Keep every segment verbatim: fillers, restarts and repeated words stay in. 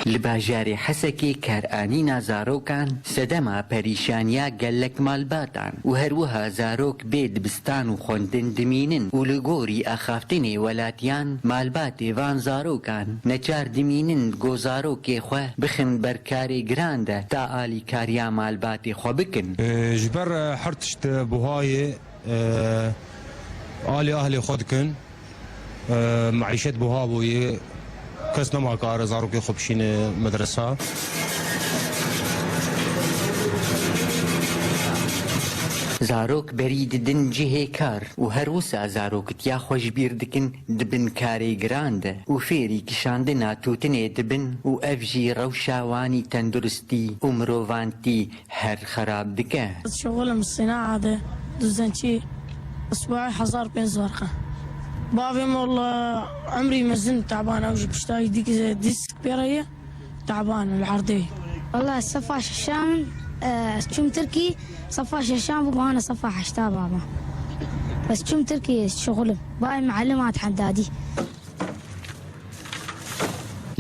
Li bajarê Hesekê karanîna zarokan sedema perîşaniya gelek malbatan û her wiha zarok bê dibistan û xwendin dimînin û li gorî axaftinê welatiyan malbatê van zarokan neçar dimînin ku zarokê xwe bixin ber karê giran de ta alîkariya malbatê xwe bikin. Ji ber, e, her tişt buhayê, e, alî ahlê xwe dikin. E, meîşet buha bûye. Kes nema kare zarokê xwe bişîne medresa. Zarok berî didin cihê kar û her wisa zaroktiya xwe ji bîr dikin di bin karê giran de û fêrî kişandina tûtinê dibin û ev jî rewşa wanî tenduristî û mirovantî her xerab dike. Şixulim sînae de, duzençî, isbuay hezar pênc zarqe. Bavê min walla emrî mezin teban, ew ji pişta dîk disk pê re ye, teban li erdê. Walla sefa şeşan, e, çûm Tirkî, sefa şeşan bû, bana sefa heşta baba. Bes çûm Tirkî şixulim. Bay mealim hat hedadî.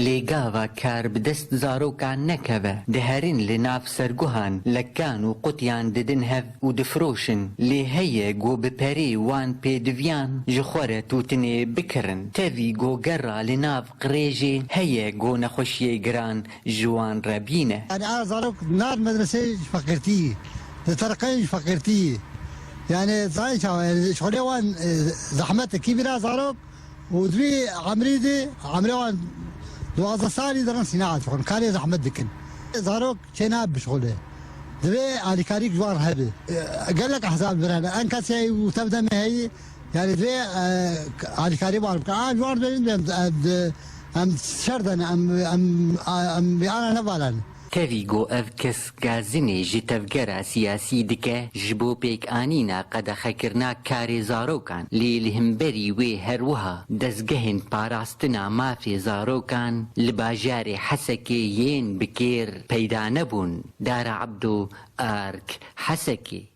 Lê gava kar bi dest zarokan nekeve, diherin li nav serguhan, lekan û qutiyan didin hev û difiroşin. Lê heye ku bi perê wan pêdiviyan ji xwe re tûtinê bikirin. Tevî ku gera li nav qirêjê heye ku nexweşiyê giran ji wan re bîne. Yani a zarok nan medresê ji feqîrtî, diteriqin ji feqîrtî. Yani zayê çawa, yani şixulê wan, e, zehmet e. Kî bîra zarok, û di vî emrî de, emrê wan duwazdeh salî dirin sînaet dixwin, karê zehmet dikin. Zarok çênabe bişixulê. Divê alîkarî ji wan re hebe. E, gelek ehzab birane. En kesê û tev demê heyî, yani divê, e, alîkarî wan bikin. A, ji wan dibêjin em, em, em şer dene, em, em, em, em, em, em, Tevî ku ev kes gazinê ji tevgera siyasî dike ji bo pêkanîna qedexekirina karê zarokan, lê li hemberî wê her wiha dezgehên parastina mafê zarokan li bajarê Hesekê yên bi kêr peyda nebûn. Dara Ebdo, Ark, Hesekê.